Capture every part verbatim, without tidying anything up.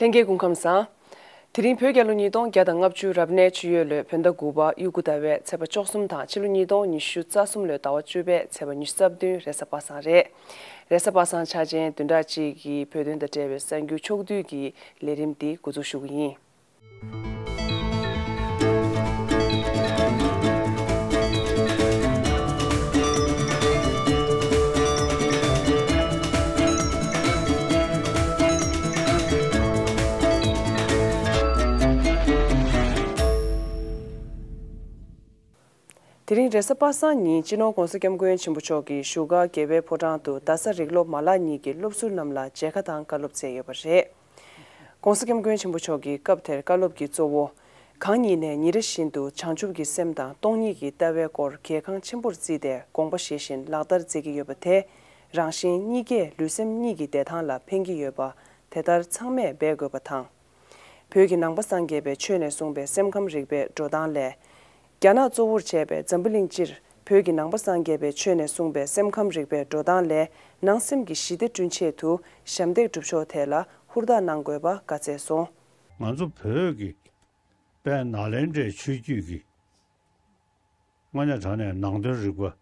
ལྷན་རྒྱས་སྐུ་ཁམས་བཟང་། དེ་རིང་བོད་རྒྱལ་ལོ་ཉིས་སྟོང་བརྒྱ་དང་ལྔ་བཅུ་རབ་གནས་ཆུ་ཡོས་ལོའི་བོད་ཟླ་དགུ་པ་དབྱུག་གུ་ཟླ་བའི་ཚེས་པ་བཅུ་གསུམ་དང་ཕྱི་ལོ་ཉིས་སྟོང་ཉི་ཤུ་རྩ་གསུམ་ལོའི་ཟླ་བ་བཅུ་པའི་ཚེས་པ་ཉི་ཤུ་རྩ་བདུན་རེས་གཟའ་པ་སངས་རེད། རེས་གཟའ་པ་སངས་འཆར་ཅན་བདུན་ཕྲག་གཅིག་གི་བོད་དོན་དང་འབྲེལ་བའི་གསར་འགྱུར་ཕྱོགས་བསྡུས་ཀྱི་ལས་རིམ་འདི་འགོ་འཛུགས་ཞུ་གི་ཡིན། དེ་རིང་རེས་གཟའ་པ་སངས་ཉིན་སྤྱི་ནོར་༧གོང་ས་༧སྐྱབས་མགོན་ཆེན་པོ་མཆོག་གིས་བཞུགས་སྒར་རྒྱལ་བའི་ཕོ་བྲང་དུ་རྡ་ས་རིགས་སློབ་མ་ལག་གཉིས་ཀྱི་སློབ་ཟུར་རྣམས་ལ་མཇལ་ཁ་དང་བཀའ་སློབ་སྩལ་ཡོད་པ་རེད། ༧གོང་ས་༧སྐྱབས་མགོན་ཆེན་པོ་མཆོག་གིས་སྐབས་དེར་བཀའ་སློབ་ཀྱི་གཙོ་བོ། གང་ཉིད་ནས་ཉིན་རེ་བཞིན་དུ་བྱང་ཆུབ་ཀྱི་སེམས་དང་སྟོང་ཉིད་ཀྱི་ལྟ་བའི་སྐོར་གལ་འགངས་ཆེན་པོར་བརྩིས་ཏེ་དགོངས་པ་བཞེས་བཞིན་ལག་བསྟར་མཛད་ཀྱི་ཡོད་པ་དེས་རང་གཞན་གཉིས་ཀས་ལུས་སེམས་གཉིས་ཀྱི་བདེ་ཐང་ལ་ཕན་གྱི་ཡོད་པ་དེ་ལྟར་ཚང་མས་འབད་དགོས་པ་དང་། བོད་ཀྱི་ནང་པ་སངས་རྒྱས་པའི་ཆོས་ནས་གསུངས་པའི་སེམས་ཁམས་རིག་པའི་འགྲོ་སྟངས་ལས། རྒྱ་ནག་གཙོ་བོར་བྱས་པའི་འཛམ་བུ་གླིང་སྤྱིར་བོད་ཀྱི་ནང་པ་སངས་རྒྱས་པའི་ཆོས་ནས་གསུངས་པའི་སེམས་ཁམས་རིག་པའི་འགྲོ་སྟངས་ལས་ནང་སེམས་ཀྱི་ཞི་བདེ་བསྐྲུན་ཆེད་དུ་ཞབས་འདེགས་སྒྲུབ་ཕྱོགས་ཐད་ལ་ཧུར་ཐག་གནང་དགོས་པ་བཀའ་སྩལ་སོང་། ང་ཚོ་བོད་ཀྱི་དཔལ་ནཱ་ལེནྡྲའི་ཆོས་བརྒྱུད་ཀྱི་དངོས་གནས་དྲང་གནས་ནང་དོན་རིག་པ།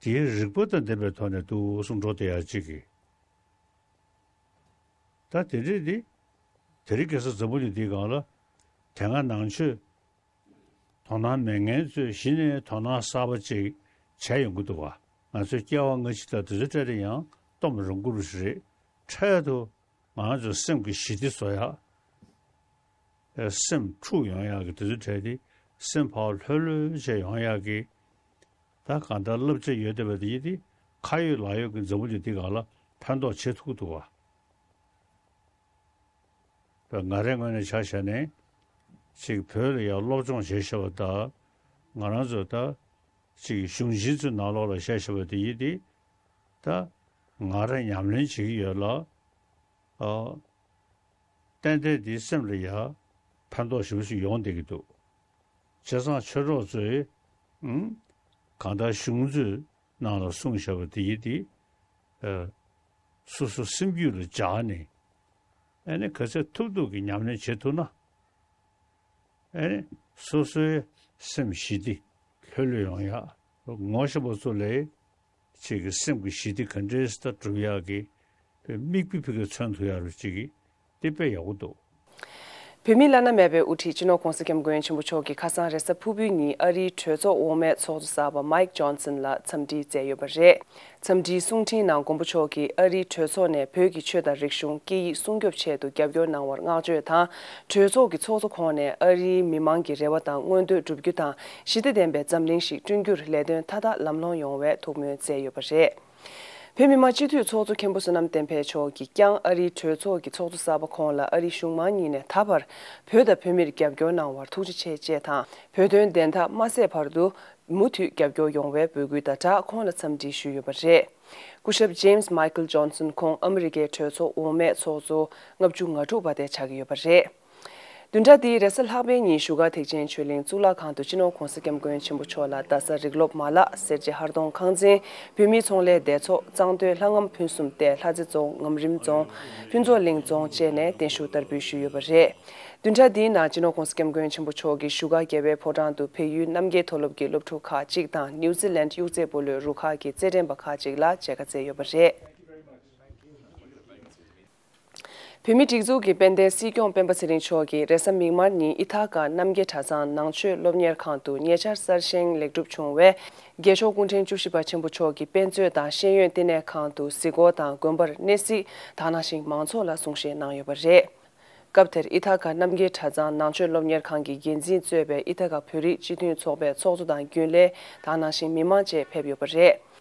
དེའི་རིག་པ་དང་ལྡན་པའི་ཐོག་ནས་འདུག་སེ་འགྲོ་བསྡད་ཡ་གཅིག་གིས། ད་དེ་འདྲས་འདི། དེ་རིང་ཁ་སང་འཛམ་བུ་གླིང་འདིའི་སྒང་ལ་དེ་སྔ་ནང་ཆོས་དོ་སྣང་མེད་མཁན་ཚོས་གཞི་ནས་དོ་སྣང་གསར་པ་ཅིག་བྱས་ཡོང་གི་འདུག་བ། ང་ཚོའི་སྐྱེ་བ་སྔ་ཕྱི་དང་དེ་ཚོའི་གྲས་དེ་ཡང་སྟོབས་རང་བཀུར་ཞིག་རེད། འཕྲལ་དུ་ང་ཚོའི་སེམས་ཀྱི་ཞི་བདེ་བཟོ་ཡག་སེམས་འཁྲུག་ཡོང་ཡག་གི་དེ་ཚོའི་གྲས་དེ་སེམས་ཕར་ལྷོད་ལྷོད་བྱས་ཡོང་ཡག་གི། ད་གང་ལྟར་བསླབ་བྱ་ཡོད་བསྡད་པ་དེ་ཡིན་ཏེ་ཁ་ཡོད་ལག་ཡོད་ཀྱི་འཛམ་བུ་གླིང་འདི་སྒང་ལ་ཕན་ཐོགས་བྱེད་ཐུབ་ཀྱི་འདུག་བ། པས་ང་རའི་ངོས་ནས་ཆ་བཞག་ནས་ཅིག་བོད་ལ་ཡང་སློབ་སྦྱོང་བྱས་བཞག་པ་དང་། ང་རང་ཚོ་ད་ཅིག་གཞུང་ཆེན་ཚོའི་ནང་ལོགས་ལ་བཤད་བཞག་པ་དེ་ཡིན་ཏེ། ད་ང་རང་ཉམས་ལེན་བྱེད་ཀྱི་ཡོད་ལ། ཨ། ཏན་ཏན་དེའི་སེམས་ལ་ཡང་ཕན་ཐོགས་ཞེ་པོ་ཞིག་ཡོང་བསྡད་ཀྱི་འདུག་བྱས་ཙང་ཆོས་གྲོགས་ཚོས་ཨང་། གང་ལྟར་གཞུང་ཚོའི་ནང་ལ་གསུངས་བཞག་པ་དེ་ཡིན་ཏེ། ཨ། སོ་སོ་སེམས་རྒྱུད་ལ་འཇགས་ནས། ཨ་ནི་ག་ཚོད་ཐུབ་ཐུབ་ཀྱི་ཉམས་ལེན་བྱེད་ཐུབ་ན། ཨ་ནི་སོ་སོའི་སེམས་ཞི་བདེ་ལྷོད་ལྷོད་ཡོང་ཡག་ངོ་ཤེས་པ་ཚོ་ལས་ཅིག་གི་སེམས་ཀྱི་ཞི་བདེ་ག་འདྲས་སེ་སྒྲུབ་ཡག་གི་དམིགས་པའི་ཕ་གིར་མཚོན་ཐུབ་ཡག་རུ་ཅིག་གི་དེ་དཔེ་ཡག་པོ་འདུག་བོད་མིའི་བླ་ན་མེད་པའི་དབུ་ཁྲིད་སྤྱི་ནོར་༧གོང་ས་༧སྐྱབས་མགོན་ཆེན་པོ་མཆོག་གིས་ཁ་སང་རེས་གཟའ་ཕུར་བུའི་ཉིན་ཨ་རིའི་གྲོས་ཚོགས་འོག་མའི་ཚོགས་གཙོ་གསར་པ་མའིག་ཇོན་སན་ལ་འཚམས་འདྲི་བསྩལ་ཡོད་པ་རེད། འཚམས་འདྲིའི་གསུང་འཕྲིན་ནང་མགོན་པོ་མཆོག་གིས་ཨ་རིའི་གྲོས་ཚོགས་ནས་བོད་ཀྱི་ཆོས་དང་རིག་གཞུང་སྐད་ཡིག་སྲུང་སྐྱོབ་ཆེད་དུ་རྒྱབ་སྐྱོར་གནང་བར་བསྔགས་བརྗོད་དང་། གྲོས་ཚོགས་ཀྱི་ཚོགས་གཙོ་ཁོང་ནས་ཨ་རིའི་མི་མང་གི་རེ་བ་དང་མངོན་འདོད་བསྒྲུབ་རྒྱུ་དང་ཞི་བདེ་ལྡན་པའི་འཛམ་གླིང་ཞིག་བསྐྲུན་རྒྱུར་ལས་དོན་མཐའ་དག་ལམ་ལྷོང་ཡོང་བའི་ཐུགས་སྨོན་བསྩལ་ཡོད་པ་རེད། བོད་མི་མང་སྤྱི་འཐུས་ཚོགས་གཙོ་མཁན་པོ་བསོད་ནམས་བསྟན་འཕེལ་མཆོག་གིས་ཀྱང་ཨ་རིའི་གྲོས་ཚོགས་ཀྱི་ཚོགས་གཙོ་གསར་པ་ཁོང་ལ་ཨ་རིའི་གཞུང་མང་གཉིས་ནས་ད་བར་བོད་དང་བོད་མིར་རྒྱབ་སྐྱོར་གནང་བར་ཐུགས་རྗེ་ཆེ་ཅེས་དང་། བོད་དོན་བདེན་མཐའ་མ་ཟད་བར་དུ་མུ་མཐུད་རྒྱབ་སྐྱོར་ཡོང་བའི་འབོད་སྐུལ་དང་སྦྲགས་ཁོང་ལ་འཚམས་འདྲི་ཞུས་ཡོད་པ་རེད། སྐུ་ཞབས་ཇེམ་སི་མའི་ཀལ་ཇོན་སན་ཁོང་ཨ་མི་རི་ཀའི་གྲོས་ཚོགས་འོག་མའི་ཚོགས་གཙོ་ལྔ་བཅུ་ང་དྲུག་པ་དེ་ཆགས་ཀྱི་ཡོད་པ་རེད། བདུན་ཕྲག་འདིའི་རེས་གཟའ་ལྷག་པའི་ཉིན་བཞུགས་སྒར་ཐེག་ཆེན་ཆོས་གླིང་གཙུག་ལག་ཁང་དུ་སྤྱི་ནོར་༧གོང་ས་༧སྐྱབས་མགོན་ཆེན་པོ་མཆོག་ལ་རྡ་ས་རིགས་སློབ་མ་ལག་སེར་བྱེས་ཧར་གདོང་ཁང་ཚན། བོད་མིའི་ཚོང་ལས་སྡེ་ཚོགས་གཙང་སྟོད་ལྷ་ངམ་ཕུན་སུམ་གཏད་ལྷ་རྩེ་རྫོང་ངམ་རིམ་རྫོང་ཕུན་ཚོགས་གླིང་རྫོང་བཅས་ནས་བརྟན་བཞུགས་བསྟར་འབུལ་ཞུས་ཡོད་པ་རེད། བདུན་ཕྲག་འདིའི་ནང་སྤྱི་ནོར་༧གོང་ས་༧སྐྱབས་མགོན་ཆེན་པོ་མཆོག་གིས་བཞུགས་སྒར་རྒྱལ་བའི་ཕོ་བྲང་དུ་བལ་ཡུལ་རྣམ་རྒྱལ་མཐོ་སློབ་ཀྱི་སློབ་ཕྲུག་ཁག་ཅིག་དང་ནིའུ་ཛི་ལན་གཡུ་རྩེ་སྤོ་ལོའི་རུ་ཁག་གི་རྩེད་འགྲན་པ་ཁག་ཅིག་ལ་མཇལ་ཁ་བསྩལ་ཡོད་པ་རེད། བོད་མིའི་སྒྲིག་འཛུགས་ཀྱི་དཔལ་ལྡན་སྲིད་སྐྱོང་སྤེན་པ་ཚེ་རིང་མཆོག་གིས་རེས་གཟའ་མིག་དམར་ཉིན་ཨི་ཐ་ག་རྣམ་རྒྱལ་གྲྭ་ཚང་ནང་ཆོས་སློབ་གཉེར་ཁང་དུ་ཉེ་ཆར་གསར་བཞེངས་ལེགས་གྲུབ་བྱུང་བའི་རྒྱལ་མཆོག་སྐུ་ཕྲེང་བཅུ་བཞི་པ་ཆེན་པོ་མཆོག་གི་དཔེ་མཛོད་དང་ཤེས་ཡོན་བསྟི་གནས་ཁང་དུ་གཟིགས་སྐོར་དང་དགོན་པར་གནས་གཟིགས་དང་ནང་བཞིན་མང་ཚོགས་ལ་གསུང་བཤད་གནང་ཡོད་པ་རེད། སྐབས་དེར་ཨི་ཐ་ག་རྣམ་རྒྱལ་གྲྭ་ཚང་ནང་ཆོས་སློབ་གཉེར་ཁང་གི་འགན་འཛིན་གཙོས་པའི་ཨི་ཐ་ག་བོད་རིགས་སྤྱི་མཐུན་ཚོགས་པའི་ཚོགས་གཙོ་དང་རྒྱུན་ལས་དང་ནང་བཞིན་མི་མང་བཅས་ཕེབས་ཡོད་པ་རེད།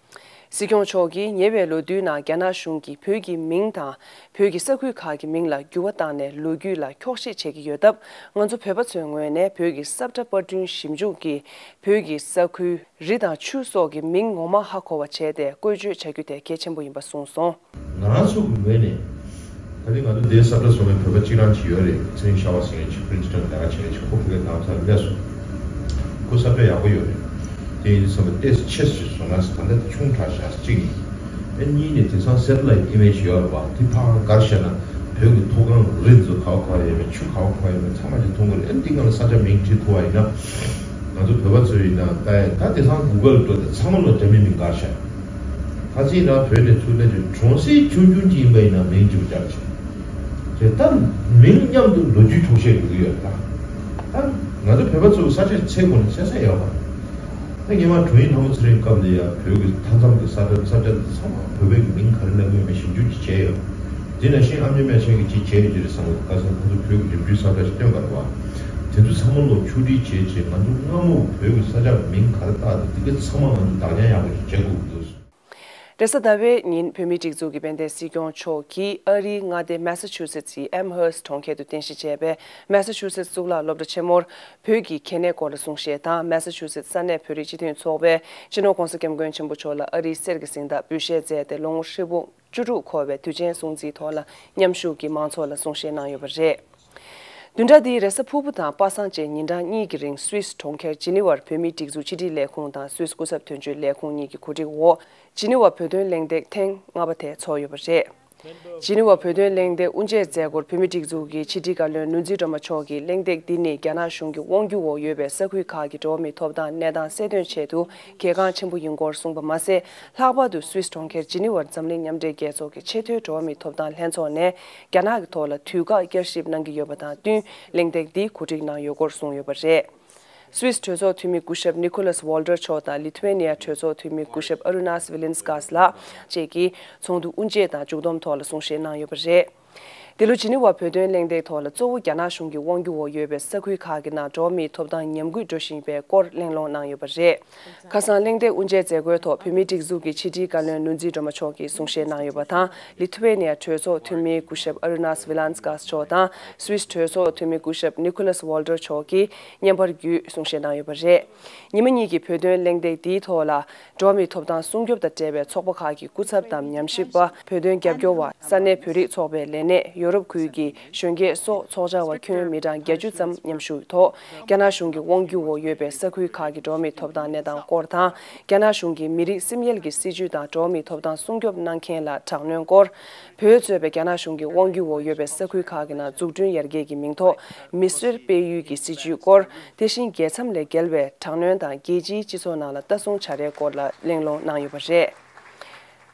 སྲིད་སྐྱོང་མཆོག་གིས་ཉེ་བའི་ལོ་བསྟུད་ནང་རྒྱ་ནག་གཞུང་གིས་བོད་ཀྱི་མིང་དང་བོད་ཀྱི་ས་ཁུལ་ཁག་གི་མིང་ལ་འགྱུར་བ་བཏང་ནས་ལོ་རྒྱུས་ལ་འཁྱོག་བཤད་བྱེད་ཀྱི་ཡོད་སྟབས། ང་ཚོ་བོད་པ་ཚོའི་ངོས་ནས་བོད་ཀྱི་ས་བཀྲ་པར་སྐྲུན་ཞིབ་འཇུག་གིས་བོད་ཀྱི་ས་ཁུལ། རི་དང་ཆུ་སོགས་ཀྱི་མིང་ངོ་མ་ཧ་གོ་བ་བྱས་ཏེ་བཀོལ་སྤྱོད་བྱ་རྒྱུ་དེ་གལ་ཆེན་པོ་ཡིན་པ་གསུངས་སོང་། ང་རང་ཚོ་གི་ངོས་ནས་ད་ལྟའི་ང་ཚོ་འདིར་ས་བཀྲ་བཟོ་མཁན་བོད་པ་གཅིག་རང་ཅིག་ཡོད་རེད། ཚེ་རིང་ཤར་བ་ཟེར་མཁན་ཅིག་པྲིན་སི་ཊོན་ལས་ཀ་བྱེད་མཁན་ཅིག་ཁོ་ཕ་གིར་དེང་སང་སླེབས་སོང་། ཁོ་ས་བཀྲ་ཡག་པོ་ཡོད་རེད། དེ་ཡིན་དུས་ཙམ་པ་ཏོག་ཙམ་ཆེ་ཙམ་བཟོ་ན་ཟེར། ད་ལྟ་ཆུང་དྲགས་ཤག་གཅིག་ཡིན། ཨེ་གཉིས་ནས་དེང་སང་སེ་ཊི་ལའིཊ་ཨི་མེ་ཇི་ཡོད་རེད་པ། དེ་ཕར་ག་རེ་བཤད་ན་བོད་ཀྱི་མཐོ་སྒང་ རི་ཚོ་ག་བ་ག་བ་ཡོད་མེད། ཆུ་ག་བ་ག་བ་ཡོད་མེད། ཚང་མ་ཅིག་མཐོང་གི་རེད། ཨ་ནི་འདི་སྒང་ལ་ས་ཆ་མིང་བྲིས་ཐུབ་པ་ཡིན་ན། ང་ཚོ་བོད་པ་ཚོ་ཡིན་ན་ད་ད་དེང་སང་གུ་གལ་འགྲོ་དེ་ཚང་མ་ལོ་རྒྱ་མི་མིང་བཀར་ཤག་ཁ་ཅིག་ན་བོད་ནས་ཚུར་ལེན་ཅིག་གྲོང་གསེབ་ཆུང་ཆུང་ཅིག་ཡིན་པ་ཡིན་ན་མིང་ཅིག་སྦྱར་ཅིག་བྱས། ད་མིང་མཉམ་དུ་ལོ་རྒྱུས་འཁྱོག་བཤད་ཡོང་གི་ཡོད། ད་ད་ང་ཚོ་བོད་པ་ཚོ་ས་ཆ་ཚད་གོ་ནས་ཚད་ས་ཡོད་པ། ད་སྔོན་མ་དྲུང་ཡིག་ལྷ་མོ་ཚེ་རིང་སྐབས་ལ་ཡ་བོད་ཀྱི་མཐའ་མཚམས་ཀྱི་ས་ཁྲ་ས་ཆ་དེ་ཚང་མ་བོད་པའི་མིང་ག་རེ་ལབ་ཡོད་མེད་ཞིབ་འཇུག་ཅིག་བྱས་ཡོད། དེ་ནང་བཞིན་ཨ་མྱེས་རྨ་ཆེན་གྱིས་ཅིག་བྱས་ཡོད་ཀྱི་རེད་བསམ་གྱི་འདུག་ཁ་སང་ཁོ་ཚོ་བོད་ཀྱི་རིམ་བྱོན་ས་ཁྲ་ཞིག་བཏོན་པ་རེད་བ། དེ་ཚོ་ཚང་མ་ལོག་ཕྱོགས་སྒྲིག་བྱས་བྱས་ང་ཚོ་སྔ་མོ་བོད་ཀྱི་ས་ཆ་མིང་ག་རེ་བཏགས་འདུག་དེ་ག་ཚང་མ་ང་ཚོ་བདག་རྐྱང་ཡག་པོ་ཞིག་བྱེད་དགོས་ཀྱི་འདུག་རེས་གཟའ་ཟླ་བའི་ཉིན་བོད་མིའི་སྒྲིག་འཛུགས་ཀྱི་དཔལ་ལྡན་སྲིད་སྐྱོང་མཆོག་གིས་ཨ་རིའི་མངའ་སྡེ་Massachusetts་ཡི་Amherst་གྲོང་ཁྱེར་དུ་རྟེན་གཞི་བྱས་པའི་Massachusetts་གཙུག་ལག་སློབ་གྲྭ་ཆེན་མོར་བོད་ཀྱི་གལ་གནད་སྐོར་ལ་གསུང་བཤད་དང་། Massachusetts་ས་གནས་བོད་རིགས་སྤྱི་མཐུན་ཚོགས་པའི་སྤྱི་ནོར་༧གོང་ས་༧སྐྱབས་མགོན་ཆེན་པོ་མཆོག་ལ་ཨ་རིའི་གསེར་གྱི་གཟེངས་རྟགས་འབུལ་བཞེས་མཛད་དེ་ལོ་ངོ་ཧྲིལ་པོ་བཅུ་དྲུག་འཁོར་བའི་དུས་ཆེན་སྲུང་བརྩིའི་ཐོག་ལ་མཉམ་ཞུགས་ཀྱིས་མང་ཚོགས་ལ་གསུང་བཤད་གནང་ཡོད་པ་རེད། བདུན་ཕྲག་འདིའི་རེས་གཟའ་ཕུར་བུ་དང་པ་སངས་བཅས་ཉིན་གྲངས་གཉིས་ཀྱི་རིང་སུད་སི་གྲོང་ཁྱེར་ཇི་ནི་ཝར་བོད་མིའི་སྒྲིག་འཛུགས་ཕྱི་དྲིལ་ལས་ཁུངས་དང་སུད་སི་སྐུ་ཚབ་དོན་གཅོད་ལས་ཁུངས་གཉིས་ཀྱི་གོ་སྒྲིག་འོག་ཇི་ནི་ཝར་བོད་དོན་གླེང་སྟེགས་ཐེངས་ལྔ་པ་དེ་འཚོགས་ཡོད་པ་རེད། ཇི་ནི་ཝར་བོད་དོན་གླེང་སྟེགས་དབུ་འབྱེད་མཛད་སྒོར་བོད་མིའི་སྒྲིག་འཛུགས་ཀྱི་ཕྱི་དྲིལ་བཀའ་བློན་ནོར་འཛིན་སྒྲོལ་མ་མཆོག་གིས་གླེང་སྟེགས་འདི་ནི་རྒྱ་ནག་གཞུང་གི་དབང་སྒྱུར་འོག་ཡོད་པའི་ས་ཁུལ་ཁག་གི་འགྲོ་བ་མིའི་ཐོབ་ཐང་གནས་སྟངས་གསལ་སྟོན་ཆེད་དུ་གལ་འགངས་ཆེན་པོ་ཡིན་སྐོར་གསུངས་པ་མ་ཟད། ལྷག་པར་དུ་སུད་སི་གྲོང་ཁྱེར་ཇི་ནི་ཝར་འཛམ་གླིང་མཉམ་འབྲེལ་རྒྱལ་ཚོགས་ཀྱི་ཆེས་མཐོའི་འགྲོ་བ་མིའི་ཐོབ་ཐང་ལྷན་ཚོགས་ནས་རྒྱ་ནག་གི་ཐོག་ལ་དུས་བཀག་བསྐྱར་ཞིབ་གནང་གི་ཡོད་པ་དང་བསྟུན་གླེང་སྟེགས་འདི་གོ་སྒྲིག་གནང་ཡོད་སྐོར་གསུངས་ཡོད་པ་རེད། སུད་སི་གྲོས་ཚོགས་འཐུས་མི་སྐུ་ཞབས་Nicholas Walder་མཆོག་དང་ལི་ཐུ་ཝེ་ནི་ཡ་གྲོས་ཚོགས་འཐུས་མི་སྐུ་ཞབས་Arunas Viljakaiskas་ལགས་བཅས་ཀྱིས་ཚོགས་འདུ་དབུ་འབྱེད་དང་མཇུག་བསྡོམས་ཐོག་ལ་གསུང་བཤད་གནང་ཡོད་པ་རེད། འདི་ལོ་ཇི་ནི་ཝར་བོད་དོན་གླེང་སྟེགས་ཐོག་ལ་གཙོ་བོ་རྒྱ་ནག་གཞུང་གི་དབང་སྒྱུར་འོག་ཡོད་པའི་ས་ཁུལ་ཁག་གི་ནང་འགྲོ་བ་མིའི་ཐོབ་ཐང་ཉམས་རྒུད་འགྲོ་བཞིན་པའི་སྐོར་གླེང་སློང་གནང་ཡོད་པ་རེད། ཁ་སང་གླེང་སྟེགས་དབུ་འབྱེད་མཛད་སྒོའི་ཐོག་བོད་མིའི་སྒྲིག་འཛུགས་ཀྱི་ཕྱི་དྲིལ་བཀའ་བློན་ནོར་འཛིན་སྒྲོལ་མ་མཆོག་གིས་གསུང་བཤད་གནང་ཡོད་པ་དང་། ལི་ཐུ་ཝེ་ནི་ཡ་གྲོས་ཚོགས་འཐུས་མི་སྐུ་ཞབས་Arunas Viljakaiskas་མཆོག་དང་སུད་སི་གྲོས་ཚོགས་འཐུས་མི་སྐུ་ཞབས་Nicholas Walder་མཆོག་གིས་བརྙན་པར་བརྒྱུད་གསུང་བཤད་གནང་ཡོད་པ་རེད། ཉི་མ་གཉིས་ཀྱི་བོད་དོན་གླེང་སྟེགས་འདིའི་ཐོག་ལ། འགྲོ་བ་མིའི་ཐོབ་ཐང་སྲུང་སྐྱོབ་དང་འབྲེལ་བའི་ཚོགས་པ་ཁག་གི་སྐུ་ཚབ་དང་ཉམས་ཞིབ་པ། བོད་དོན་རྒྱབ་སྐྱོར་བ། ས་གནས་བོད་རིགས་ཚོགས་པའི་ལས་སྣེ། ཡོ་རོབ་ཁུལ་གྱི་གཞོན་སྐྱེས་སོགས་ཚོགས་བཅར་བ་ཁྱོན་མི་གྲངས་བརྒྱད་ཅུ་ཙམ་མཉམ་ཞུགས་ཐོག་རྒྱ་ནག་གཞུང་གི་དབང་སྒྱུར་འོག་ཡོད་པའི་ས་ཁུལ་ཁག་གི་འགྲོ་བ་མིའི་ཐོབ་ཐང་གནས་སྟངས་སྐོར་དང་། རྒྱ་ནག་གཞུང་གིས་མི་རིགས་སེམས་ཡུལ་གྱི་སྲིད་བྱུས་དང་འགྲོ་བ་མིའི་ཐོབ་ཐང་སྲུང་སྐྱོབ་གནང་མཁན་ལ་དྲག་གནོན་སྐོར། བོད་གཙོས་པའི་རྒྱ་ནག་གཞུང་གི་དབང་སྒྱུར་འོག་ཡོད་པའི་ས་ཁུལ་ཁག་གི་ནང་འཛུགས་སྐྲུན་ཡར་རྒྱས་ཀྱི་མིང་ཐོག་མི་སེར་སྤེལ་ཡུལ་གྱི་སྲིད་བྱུས་སྐོར། དེ་བཞིན་རྒྱལ་མཚམས་ལས་བརྒལ་བའི་དྲག་གནོན་དང་རྒྱལ་སྤྱིའི་སྤྱི་ཚོགས་ནང་ལ་ལྟ་སྲུང་བྱ་རའི་སྐོར་ལ་གླེང་སློང་གནང་ཡོད་པ་རེད།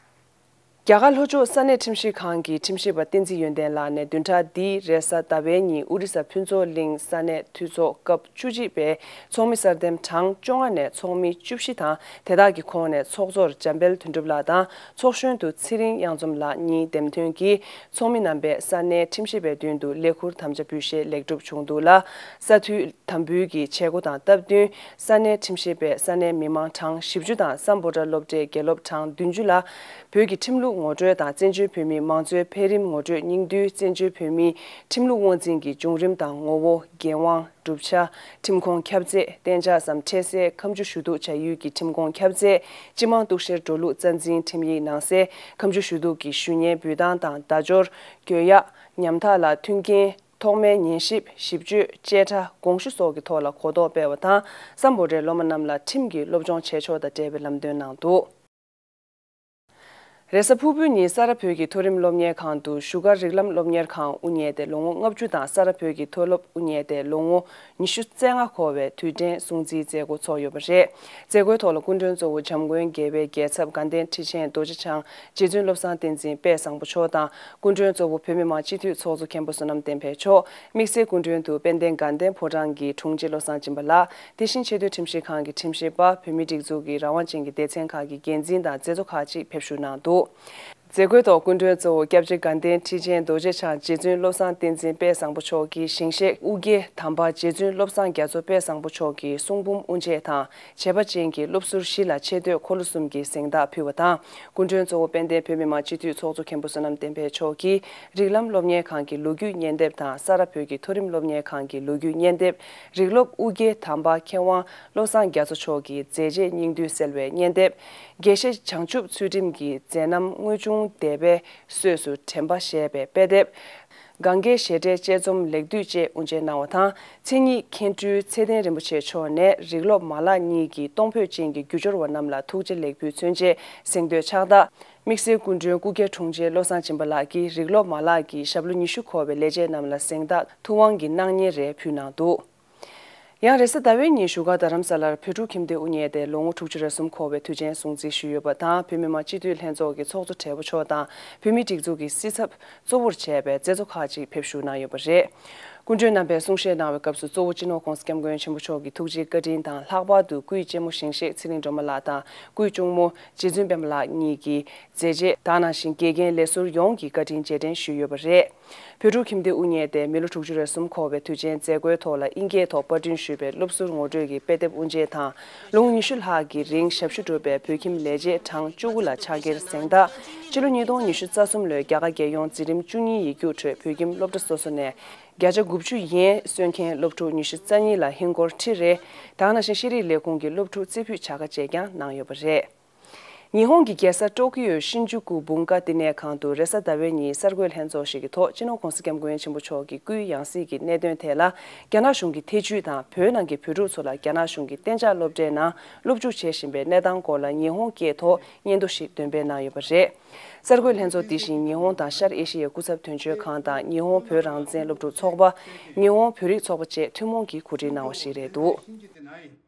རྒྱ་གར་ལྷོ་ཕྱོགས་ས་གནས་ཁྲིམས་ཞིབ་ཁང་གི་ཁྲིམས་ཞིབ་པ་བསྟན་འཛིན་ཡོན་ཏན་ལགས་ནས་བདུན་ཕྲག་འདིའི་རེས་གཟའ་ཟླ་བའི་ཉིན་ཨོ་རི་ས་ཕུན་ཚོགས་གླིང་ས་གནས་འཐུས་ཚོགས་སྐབས་བཅུ་གཅིག་པའི་ཚོགས་མི་གསར་འདེམས་གྲངས་བཅོ་ལྔ་ནས་ཚོགས་མི་བཅུ་བཞི་དང་། དེ་དག་གི་ཁོངས་ནས་ཚོགས་གཙོར་འཇམ་དཔལ་དོན་གྲུབ་ལགས་དང་ཚོགས་གཞོན་དུ་ཚེ་རིང་གཡང་འཛོམས་ལགས་གཉིས་འདེམས་ཐོན་གྱིས། ཚོགས་མི་རྣམ་པས་ས་གནས་ཁྲིམས་ཞིབ་པའི་མདུན་དུ་ལས་འཁུར་དམ་བཅའ་འབུལ་བཞེས་ལེགས་གྲུབ་བྱུང་འདུག་ལ། ས་འཐུས་དམ་འབུལ་གྱི་བྱེད་སྒོ་དང་སྟབས་བསྟུན། ས་གནས་ཁྲིམས་ཞིབ་པས་ས་གནས་མི་མང་གྲངས་བཞི་བཅུ་དང་སམ་བྷོ་ཊ་སློབ་གྲྭའི་དགེ་སློབ་གྲངས་བདུན་ཅུ་ལ། བོད་ཀྱི་ཁྲིམས་ལུགས་ངོ་སྤྲོད་དང་། བཙན་བྱོལ་བོད་མིའི་མང་གཙོའི་འཕེལ་རིམ་ངོ་སྤྲོད་སྙིང་བསྡུས། བཙན་བྱོལ་བོད་མིའི་ཁྲིམས་ལུགས་དབང་འཛིན་གྱི་བྱུང་རིམ་དང་ངོ་བོ། འགན་དབང་། གྲུབ་ཆ། ཁྲིམས་ཁོངས་ཁྱབ་ཚད། གཏན་འཇགས་སམ་འཕྲལ་སེལ་ཁ་མཆུ་ཞུ་གཏུག་བྱ་ཡུལ་གྱི་ཁྲིམས་ཁོངས་ཁྱབ་ཚད། སྤྱི་དམངས་གཏུག་བཤེར་འགྲོ་ལུགས་རྩ་འཛིན་ཁྲིམས་ཡིག་ནང་གསལ་ཁ་མཆུ་ཞུ་གཏུག་གི་ཞུ་སྙན་འབུལ་སྟངས་དང་བརྡ་སྦྱོར། གྱོད་ཡ། ཉམ་ཐག་ལ་མཐུན་རྐྱེན། ཐོག་མའི་ཉན་ཞིབ། ཞིབ་དཔྱོད། བཅད་ཁྲ། དགོངས་ཞུ་སོགས་ཀྱི་ཐོག་ལ་གོ་རྟོགས་སྤེལ་བ་དང་། སམ་བྷོ་ཊའི་སློབ་མ་རྣམས་ལ་ཁྲིམས་ཀྱི་སློབ་སྦྱོང་བྱེད་ཕྱོགས་དང་འབྲེལ་བའི་ལམ་སྟོན་གནང་འདུག་རེས་གཟའ་ཕུར་བུའི་ཉིན་ས་རཱ་བོད་ཀྱི་མཐོ་རིམ་སློབ་གཉེར་ཁང་དུ་བཞུགས་སྒར་རིགས་ལམ་སློབ་གཉེར་ཁང་དབུ་བརྙེས་ཏེ་ལོ་ངོ་ལྔ་བཅུ་དང་ས་རཱ་བོད་ཀྱི་མཐོ་སློབ་དབུ་བརྙེས་ཏེ་ལོ་ངོ་ཉི་ཤུ་རྩ་ལྔ་འཁོར་བའི་དུས་དྲན་སྲུང་བརྩིའི་མཛད་སྒོ་འཚོགས་ཡོད་པ་རེད། མཛད་སྒོའི་ཐོག་ལ་སྐུ་མགྲོན་གཙོ་བོ་འཇམ་མགོན་དགྱེས་པའི་རྒྱལ་ཚབ་དགའ་ལྡན་ཁྲི་ཆེན་རྡོ་རྗེ་འཆང་རྗེ་བཙུན་བློ་བཟང་བསྟན་འཛིན་དཔལ་བཟང་པོ་མཆོག་དང་། སྐུ་མགྲོན་གཙོ་བོ་བོད་མི་མང་སྤྱི་འཐུས་ཚོགས་གཙོ་མཁན་པོ་བསོད་ནམས་བསྟན་འཕེལ་མཆོག་དམིགས་བསལ་སྐུ་མགྲོན་དུ་དཔལ་ལྡན་དགའ་ལྡན་ཕོ་བྲང་གི་དྲུང་ཆེ་བློ་བཟང་སྦྱིན་པ་ལགས། དེ་བཞིན་ཆེས་མཐོའི་ཁྲིམས་ཞིབ་ཁང་གི་ཁྲིམས་ཞིབ་པ། བོད་མིའི་སྒྲིག་འཛུགས་ཀྱི་རང་དབང་ཅན་གྱི་སྡེ་ཚན་ཁག་གི་འགན་འཛིན་དང་མཛད་གཙོ་ཁག་ཅིག་ཕེབས་བཞུགས་གནང་འདུག་མཛད་སྒོའི་ཐོག་སྐུ་མགྲོན་གཙོ་བོ་སྐྱབས་རྗེ་དགའ་ལྡན་ཁྲི་ཆེན་རྡོ་རྗེ་འཆང་རྗེ་བཙུན་བློ་བཟང་བསྟན་འཛིན་དཔལ་བཟང་པོ་མཆོག་གིས་ཞིང་གཤེགས་ཨོ་རྒྱན་དམ་པ་རྗེ་བཙུན་བློ་བཟང་རྒྱ་མཚོ་དཔལ་བཟང་པོ་མཆོག་གི་གསུང་འབུམ་དབུ་འབྱེད་དང་། བྱས་པ་ཅན་གྱི་སློབ་ཟུར་བཞི་ལ་ཆེ་བསྟོད་འཁོར་ལོ་གསུམ་གྱི་གཟེངས་རྟགས་ཕུལ་བ་དང་། སྐུ་མགྲོན་གཙོ་བོ་དཔལ་ལྡན་བོད་མི་མང་སྤྱི་འཐུས་ཚོགས་གཙོ་མཁན་པོ་བསོད་ནམས་བསྟན་འཕེལ་མཆོག་གིས་རིགས་ལམ་སློབ་གཉེར་ཁང་གི་ལོ་རྒྱུས་སྙན་དེབ་དང་ས་རཱ་བོད་ཀྱི་མཐོ་རིམ་སློབ་གཉེར་ཁང་གི་ལོ་རྒྱུས་སྙན་དེབ། རིགས་སློབ་ཨོ་རྒྱན་དམ་པ་མཁས་དབང་བློ་བཟང་རྒྱ་མཚོ་མཆོག་གི་མཛད་རྗེས་སྙིང་བསྡུས་གསལ་བའི་སྙན་དེབ། དགེ་བཤེས་བྱང་ཆུབ་ཚུལ་ཁྲིམས་ཀྱི་མཛད་རྣམ་དངོས་བྱུང་སྡེ་པའི་གསོས་སུ་དྲན་པ་ཞེས་པའི་དཔེ་དེབ། གངྒཱའི་བཞད་སྒྲའི་དཔྱད་རྩོམ་ལེགས་བསྡུས་བཅས་དབུ་འབྱེད་གནང་བ་དང་། མཚན་ཉིད་མཁན་སྤྲུལ་ཚེ་བརྟན་རིན་པོ་ཆེ་མཆོག་ནས་རིགས་སློབ་མ་ལག་གཉིས་ཀྱི་གཏོང་ཕོད་ཅན་གྱི་རྒྱུ་སྦྱོར་བ་རྣམས་ལ་ཐུགས་རྗེ་ལེགས་འབུལ་མཚོན་ཆེད་གཟེངས་བསྟོད་ཕྱག་རྟགས། དམིགས་བསལ་སྐུ་མགྲོན་སྐུ་སྒེར་དྲུང་ཆེ་བློ་བཟང་སྦྱིན་པ་ལགས་ཀྱིས་རིགས་སློབ་མ་ལག་གི་ཞབས་ལོ་ཉི་ཤུ་འཁོར་བའི་ལས་བྱེད་རྣམས་ལ་གཟེངས་རྟགས་ཐུབ་དབང་གི་སྣང་བརྙན་རེ་ཕུལ་གནང་འདུག། ཡང་རེས་གཟའ་ཟླ་བའི་ཉིན་བཞུགས་སྒར་རྡ་རམ་ས་ལར་བོད་ཕྲུག་ཁྱིམ་སྡེ་དབུ་བརྙེས་ཏེ་ལོ་ངོ་དྲུག་ཅུ་རེ་གསུམ་འཁོར་བའི་དུས་ཆེན་སྲུང་བརྩི་ཞུས་ཡོད་པ་དང་། བོད་མི་མང་སྤྱི་འཐུས་ལྷན་ཚོགས་ཀྱི་ཚོགས་གཙོ་བགྲེས་པོ་མཆོག་དང་བོད་མིའི་སྒྲིག་འཛུགས་ཀྱི་སྲིད་ཚབ་གཙོ་བོར་བྱས་པའི་མཛད་གཙོ་ཁག་ཅིག་ཕེབས་ཞུགས་གནང་ཡོད་པ་རེད། སྐུ་མགྲོན་རྣམ་པས་གསུང་བཤད་གནང་བའི་སྐབས་སུ། གཙོ་བོ་སྤྱི་ནོར་༸གོང་ས་༸སྐྱབས་མགོན་ཆེན་པོ་མཆོག་གི་ཐུགས་རྗེའི་བཀའ་དྲིན་དང་། ལྷག་པར་དུ་སྐུའི་གཅེན་མོ་ཞིང་གཤེགས་ཚེ་རིང་སྒྲོལ་མ་ལགས་དང་སྐུའི་གཅུང་མོ་རྗེ་བཙུན་པད་མ་ལགས་གཉིས་ཀྱི་མཛད་རྗེས་དང་། ནང་བཞིན་དགེ་རྒན་ལས་ཟུར་ཡོངས་ཀྱི་བཀའ་དྲིན་རྗེས་དྲན་ཞུས་ཡོད་པ་རེད། བོད་ཕྲུག་ཁྱིམ་སྡེ་དབུ་བརྙེས་ཏེ་མི་ལོ་དྲུག་ཅུ་རེ་གསུམ་འཁོར་བའི་དུས་ཆེན་མཛད་སྒོའི་ཐོག་ལ་དབྱིན་སྐད་ཐོག་པར་སྐྲུན་ཞུས་པའི་སློབ་ཟུར་ངོ་སྤྲོད་ཀྱི་དཔེ་དེབ་དབུ་འབྱེད་དང་། ལོ་ངོ་ཉི་ཤུ་ལྷག་གི་རིང་ཞབས་ཞུ་བསྒྲུབས་པའི་བོད་ཁྱིམ་ལས་བྱེད་གྲངས་བཅུ་དགུ་ལ་ཕྱག་འཁྱེར་གཟེངས་རྟགས། ཕྱི་ལོ་ཉིས་སྟོང་ཉི་ཤུ་རྩ་གསུམ་ལོའི་རྒྱ་གར་རྒྱལ་ཡོངས་འཛིན་རིམ་བཅུ་གཉིས་ཡིག་རྒྱུགས་ཁྲོད་བོད་ཁྱིམ་སློབ་གྲྭ་སོ་སོ་ནས་བརྒྱ་ཆ་དགུ་བཅུ་ཡན་སོན་མཁན་སློབ་ཕྲུག་ཉི་ཤུ་རྩ་གཉིས་ལ་ཧིན་སྒོར་ཁྲི་རེ་དང་། ནང་བཞིན་ཤེས་རིག་ལས་ཁུངས་ཀྱི་སློབ་ཕྲུག་རྩེ་ཕུད་བྱ་དགའ་བཅས་ཀྱང་གནང་ཡོད་པ་རེད། ཉི་ཧོང་གི་རྒྱལ་ས་ཀྲོ་ཀི་ཡོའི་ཤིན་ཇུ་ཀུ་བུམ་ཀ་བསྟི་གནས་ཁང་དུ་རེས་གཟའ་ཟླ་བའི་ཉིན་གསར་འགོད་ལྷན་ཚོགས་ཤིག་གི་ཐོག་སྤྱི་ནོར་༸གོང་ས་༸སྐྱབས་མགོན་ཆེན་པོ་མཆོག་གི་སྐུའི་ཡང་སྲིད་ཀྱི་གནད་དོན་ཐད་ལ། རྒྱ་ནག་གཞུང་གི་ཐེ་ཇུས་དང་། བོད་ནང་གི་བོད་ཕྲུག་ཚོ་ལ་རྒྱ་ནག་གཞུང་གི་གཏན་འཇགས་སློབ་གྲྭའི་ནང་སློབ་འཇུག་བྱེད་བཞིན་པའི་གནས་སྟངས་སྐོར་ལ་ཉི་ཧོང་སྐད་ཐོག་སྙན་ཐོ་ཞིག་འདོན་སྤེལ་གནང་ཡོད་པ་རེད། གསར་འགོད་ལྷན་ཚོགས་འདི་བཞིན་ཉི་ཧོང་དང་ཤར་ཨེ་ཤི་ཡའི་སྐུ་ཚབ་དོན་གཅོད་ཁང་དང་། ཉི་ཧོང་བོད་རང་བཙན་སློབ་ཕྲུག་ཚོགས་པ། ཉི་ཧོང་བོད་རིགས་ཚོགས་པ་བཅས་ཐུན་མོང་གིས་གོ་སྒྲིག་གནང་བ་ཞིག་རེད་འདུག།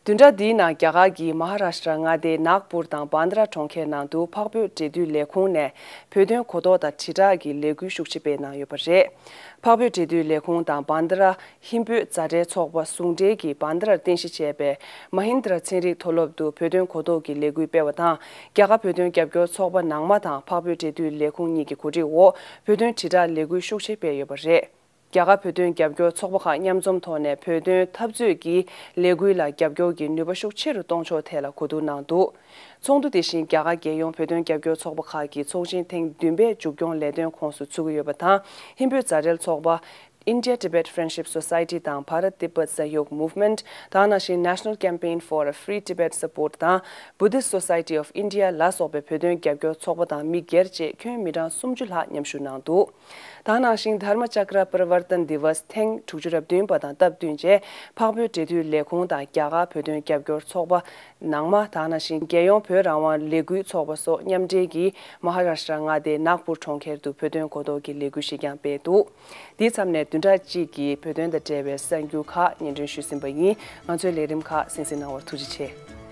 བདུན་ཕྲག་འདིའི་ནང་རྒྱ་གར་གྱི་མ་ཧ་རཱ་ཤི་ཏྲ་མངའ་སྡེའི་ནཱག་པུར་དང་བྷན་དྷ་ར་གྲོང་ཁྱེར་ནང་དུ་འཕགས་བོད་འབྲེལ་མཐུད་ལས་ཁུངས་ནས་བོད་དོན་གོ་རྟོགས་དང་དྲིལ་བསྒྲགས་ཀྱི་ལས་འགུལ་ཤུགས་ཆེ་སྤེལ་གནང་ཡོད་པ་རེད། འཕགས་བོད་འབྲེལ་མཐུད་ལས་ཁུངས་དང་བྷན་དྷ་ར་ཧིན་བོད་མཛའ་འབྲེལ་ཚོགས་པ་ཟུང་འབྲེལ་གྱིས་བྷན་དྷ་རར་རྟེན་གཞི་བྱས་པའི་མ་ཧིན་དྲ་ཚན་རིག་མཐོ་སློབ་ཏུ་བོད་དོན་གོ་རྟོགས་ཀྱི་ལས་འགུལ་སྤེལ་བ་དང་། རྒྱ་གར་བོད་དོན་རྒྱབ་སྐྱོར་ཚོགས་པ་ནང་མ་དང་འཕགས་བོད་འབྲེལ་མཐུད་ལས་ཁུངས་གཉིས་ཀྱི་གོ་སྒྲིག་འོག་བོད་དོན་དྲིལ་བསྒྲགས་ལས་འགུལ་ཤུགས་ཆེ་སྤེལ་ཡོད་པ་རེད། རྒྱ་གར་བོད་དོན་རྒྱབ་སྐྱོར་ཚོགས་པ་ཁག་མཉམ་འཛོམས་ཐོག་ནས་བོད་དོན་འཐབ་རྩོད་ཀྱི་ལས་འགུལ་ལ་རྒྱབ་སྐྱོར་གྱི་ནུས་པ་ཤུགས་ཆེ་རུ་གཏོང་ཕྱོགས་ཐད་ལ་གོ་བསྡུར་གནང་འདུག། ཚོགས་འདུ་དེ་བཞིན་རྒྱ་གར་རྒྱལ་ཡོངས་བོད་དོན་རྒྱབ་སྐྱོར་ཚོགས་པ་ཁག་གི་ཚོགས་ཆེན་ཐེངས་བདུན་པའི་མཇུག་སྐྱོང་ལས་དོན་ཁོངས་སུ་ཚུད་ཀྱི་ཡོད་པ་དང་། ཧིན་བོད་མཛའ་འབྲེལ་ཚོགས་པ། India Tibet Friendship Society དང་Bharat Tibet Sahyog Movement དང་། ནང་བཞིན་National Campaign for a Free Tibet Support དང་Buddhist Society of India ལ་སོགས་པའི་བོད་དོན་རྒྱབ་སྐྱོར་ཚོགས་པ་དང་མི་སྒེར་བཅས་ཁྱོན་མི་གྲངས་སུམ་ཅུ་ལྷག་མཉམ་ཞུགས་གནང་འདུག། དང་། ནང་བཞིན་Dharma Chakra Pravartan Divas ཐེངས་དྲུག་ཅུ་རེ་བདུན་པ་དང་སྟབས་བསྟུན་བྱས། འཕགས་བོད་འབྲེལ་མཐུད་ལས་ཁུངས་དང་རྒྱ་གར་བོད་དོན་རྒྱབ་སྐྱོར་ཚོགས་པ་ནང་མ་དང་། ནང་བཞིན་རྒྱལ་ཡོངས་བོད་རང་དབང་ལས་འགུལ་ཚོགས་པ་སོགས་མཉམ་འབྲེལ་གྱིས་མ་ཧ་རཱ་ཤི་ཏྲ་མངའ་སྡེའི་ནཱག་པུར་གྲོང་ཁྱེར་དུ་བོད་དོན་གོ་རྟོགས་ཀྱི་ལས་འགུལ་ཞིག་ཀྱང་སྤེལ་འདུག། འདིའི་མཚམས་ནས་བདུན་ཕྲག་གཅིག་གི་བོད་དོན་དང་འབྲེལ་བའི་གསར་འགྱུར་ཁག་སྙན་སྒྲོན་ཞུས་ཟིན་པ་ཡིན། ང་ཚོའི་ལས་རིམ་ཁག་གསན་གཟིགས་གནང་བར་ཐུགས་རྗེ་ཆེ།